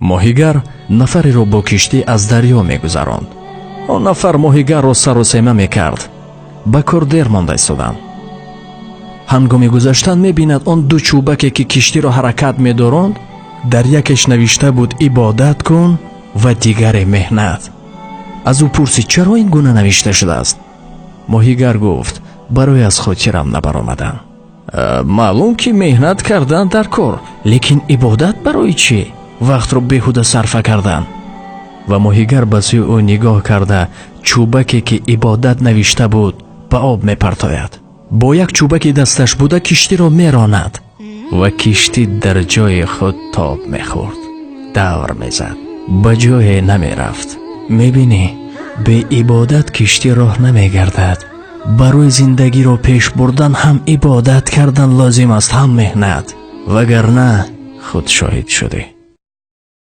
Моҳигар нафареро бо киштӣ аз дарё мегузаронд. Он нафар моҳигарро саросема мекард. Ба кор дер монда истоданд. Ҳангоми гузаштан мебинад, он ду чӯбаке, ки киштиро ҳаракат медоронд, дар якеш навишта буд «Ибодат кун» ва дигаре «Меҳнат». Аз ӯ пурсид, чаро ин гуна навишта шудааст. Моҳигар гуфт, барои аз хотирам набаромадан. Маълум ки меҳнат кардан дар кор, лекин ибодат барои чӣ? Вақтро беҳуда сарфа кардан. Ва моҳигар ба сӯи ӯ нигоҳ карда, чӯбаке, ки «Ибодат» навишта буд, ба об мепартояд. Бо як чӯбаки дасташ буда киштиро меронад ва киштӣ дар ҷои худ тоб мехӯрд, давр мезад, ба ҷое намерафт. Мебинӣ, беибодат киштӣ роҳ намегардад. Барои зиндагиро пеш бурдан ҳам ибодат кардан лозим аст, ҳам меҳнат, вагарна худ шоҳид шудӣ.